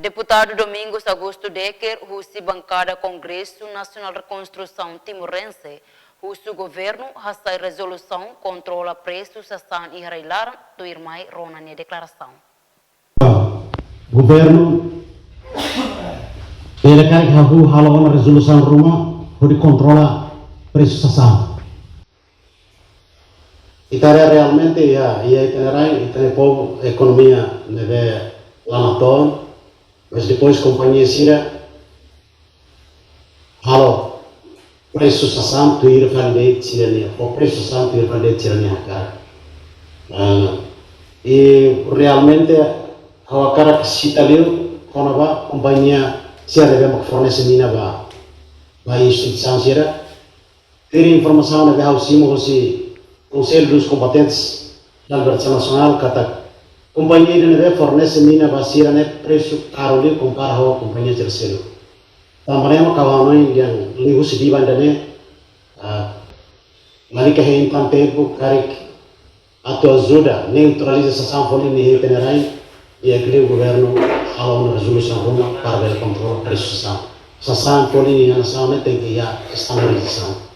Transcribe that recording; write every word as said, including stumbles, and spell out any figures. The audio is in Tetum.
Deputadu Domingos Augusto Decker, husi bankada Kongresu Nasionál Rekonstrusaun Timorense, husu governu hasai rezolusaun kontrola presu sasán iha rai-laran, tuirmai rona nia deklarasaun. Governu, ela karik hahú halo ona rezolusaun ruma hodi kontrola presu sasán. Ita haree realmente iha, iha ita-nia rai, ita-nia povu, ekonomia ne'ebé la natoon, mas depois kompañia sira halo presu sasán tuir fali de'it sira-nia, ou presu sasán tuir fali de'it sira-nia hakarak. Ah, i realmente ha'u hakarak sita liu kona-ba kompañia sira ne'ebé mak fornese mina ba, ba instituisaun sira. Tuir informasaun ne'ebé ha'u simu husi Conselho dos Combatentes da Libertação Nacional katak kompañia ida ne'ebé fornese mina ba sira ne'e presu karu liu kompara ho kompañia sira seluk. Tanba ne'e mak ha'u hanoin dehan liuhusi divan ida-ne'e, ah, lalika hein tan tempu karik atu ajuda neutraliza sasán folin iha ita-nia rai, i mak liu governu halo ona rezolusaun ruma para bele kontrola presu sasán. Sasán folin iha nasaun ne'e tenke iha estandarizasaun.